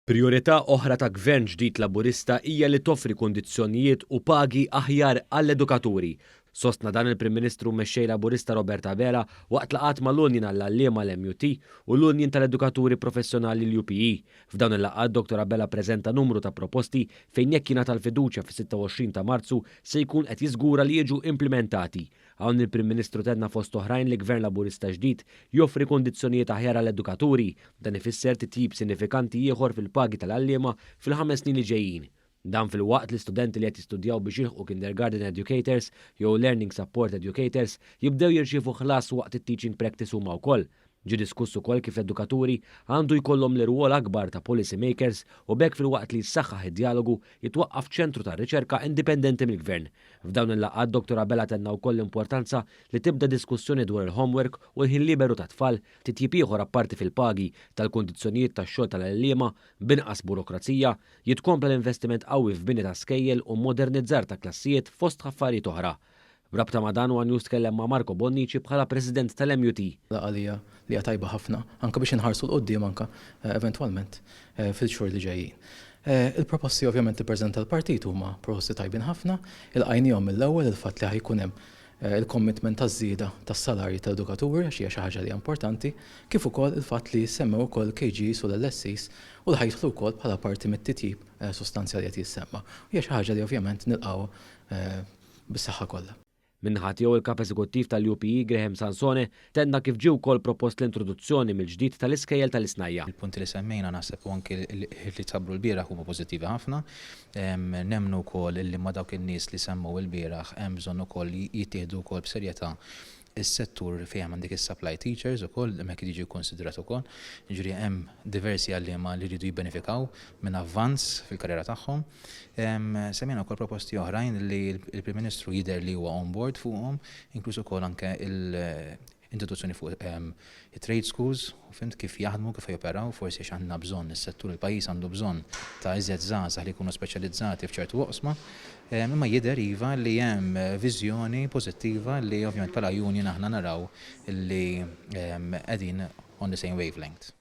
Prijorità oħra ta' Gvern ġdid Laburista hija li toffri kundizzjonijiet u pagi aħjar għall-edukaturi. Sostna dan il-Prim Ministru u Mexxej Laburista Robert Abela waqt laqgħat mal-Union għall-Għalliema l-MUT u l-Union tal-Edukaturi Professjonali l-UPE. F'dawn il-laqgħat Dottor Abela ppreżenta numru ta' proposti fejn jekk jingħata l-fiduċja fis-26 ta' Marzu se jkun qed jiżgura li jiġu implimentati. Hawn il-Prim Ministru tenna fost oħrajn li Gvern Laburista ġdid joffri kundizzjonijiet aħjar għall-edukaturi. Dan ifisser titjib sinifikanti ieħor fil-pagi tal-għalliema fil-ħames snin li ġejjin. Dan filwaqt li studenti li qed jistudjaw biex jilħqu Kindergarten Educators jew Learning Support Educators jibdew jirċievu ħlas waqt it-teaching practice huma wkoll. Ġie diskuss ukoll kif l-edukaturi għandu jkollhom l-irwol akbar ta' policy makers u b'hekk filwaqt li jissaħħaħ id-djalogu jitwaqqaf ċentru ta' riċerka indipendenti mill-Gvern. F'dawn il-laqgħat Dottor Abela tenna wkoll l-importanza li tibda diskussjoni dwar il-homework u l-ħin liberu tat-tfal, titjib ieħor apparti fil-pagi, tal-kundizzjonijiet tax-xogħol tal-għalliema, b'inqas burokrazija, jitkompla l-investiment qawwi f'bini ta' skejjel u mmodernizzar ta' klassijiet fost affarijiet oħra. B'rabta ma' dan, one News tkellem ma' Marco Bonnici bħala President tal-MUT. Laqgħa li hija li hija tajba ħafna anke biex inħarsu 'l quddiem anke eventwalment fil-xhur li ġejjin. Il-proposti ovvjament li ppreżenta l-partit huma proposti tajbin ħafna, ilqajniehom mill-ewwel il-fatt li ħa jkun hemm il-commitment taż-żieda tas-salarji tal-edukaturi għax hija xi ħaġa li hija importanti, kif ukoll il-fatt li jissemmew ukoll il-KGs u l-LSEs u li ħa jidħlu wkoll bħala parti mit-titjib sostanzjali li qed jissemma. U hija xi ħaġa li ovvjament nilqgħuha bis-saħħa kollha. Min-naħa tiegħu il-Kap Eżekuttiv tal-UPE Graham Sansone tenna kif ġie wkoll propost l-introduzzjoni mill-ġdid tal-iskejjel tal-isnajja'. Il-punti li semmejna naħseb u anki li tħabbru lbieraħ huma pożittivi ħafna. Nemmnu wkoll illi ma' dawk in-nies li semmew ilbieraħ hemm bżonn ukoll jittieħdu wkoll b'serjetà is-settur fejn hemm għandek is-supply teachers ukoll, hemmhekk irid jiġi kkunsidrat ukoll. Jiġifieri hemm diversi għalliema li jridu jibbenefikaw minn avvanz fil-karriera tagħhom. Semmejna wkoll proposti oħrajn li l-Prim Ministru jidher li huwa on board fuqhom, inkluż ukoll anke l-introduzzjoni fuq it-trade schools, fhimt, kif jaħdmu, kif joperaw, forsi għax għandna bżonn, is-settur, il-pajjiż għandu bżonn ta' iżjed żgħażagħ li jkunu speċjalizzati f'ċertu oqsma. Imma jidher iva li hemm viżjoni pożittiva li ovvjament bħala union aħna naraw li qegħdin on the same wavelength.